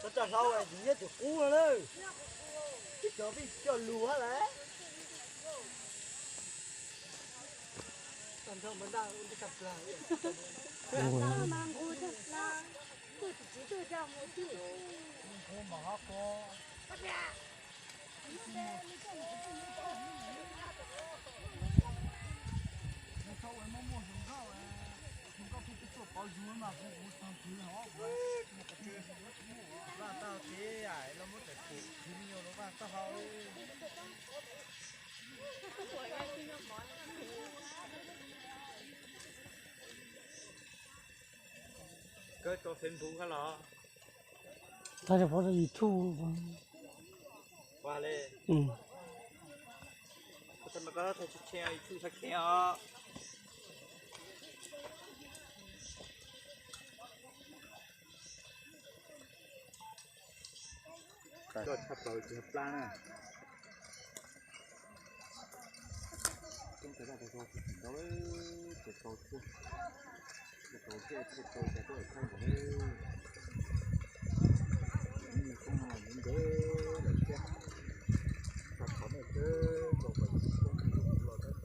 Cov coj hlau tsis nyob tim qub no na, ib cov pheej coj lus hab lawm. Vaj tau ces los muab tawm pum khwv me nyuam los vaj tau hau. Kawg tau Facebook hab los? Tag pov rau YouTube. Ua li. Tag khev os. Koj tshaj plaws tsis yog plab na. Toob tes vaj tag zog tsis tsim tau, tsis tau thiab. Tsis tau thiab, tsis tau cas tuaj thaij ntawd. Nws koob no ntev ntev lawm thiab. Txog qhov nej twb nkaus kom yus tsis koob tus los tab sis txog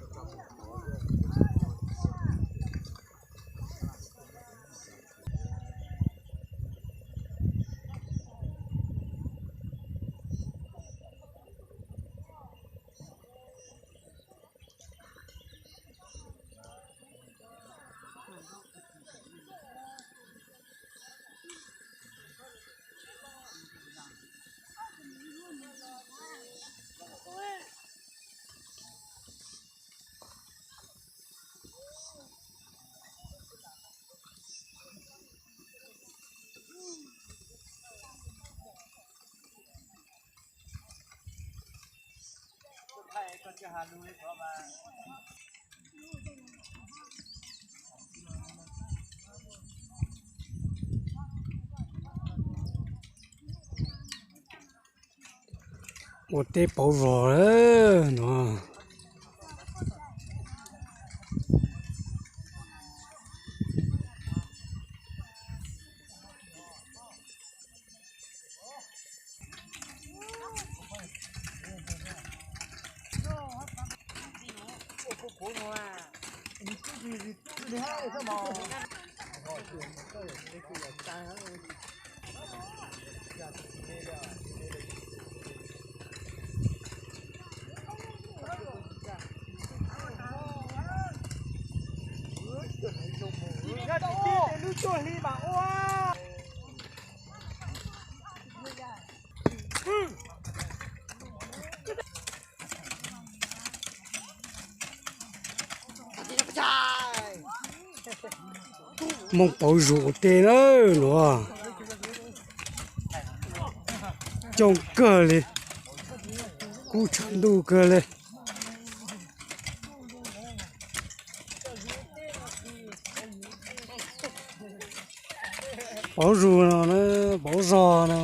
qhov thiab. Ua teb pauv zos no. Lub cuaj hli mas ua. Moo pauv zus ua teb na nuav. Coob kawg li, kub tshav ntuj kawg li. Pauv zus no, pauv zog no.